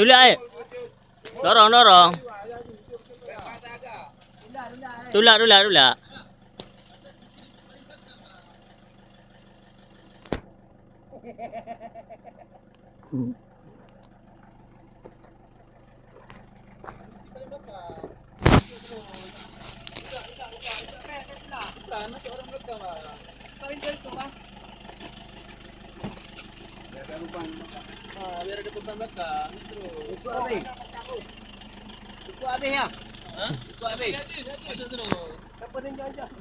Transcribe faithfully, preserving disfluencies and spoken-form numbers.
Tulak, eh. Dorong, dorong. Tulak, tulak, tulak. Biar ada beban belakang. Ha, biar ada beban belakang. Ni terus. Cukup habis. Cukup habis, ya? Ha? Cukup habis. Masuk terus. Siapa ni, jangan, jangan.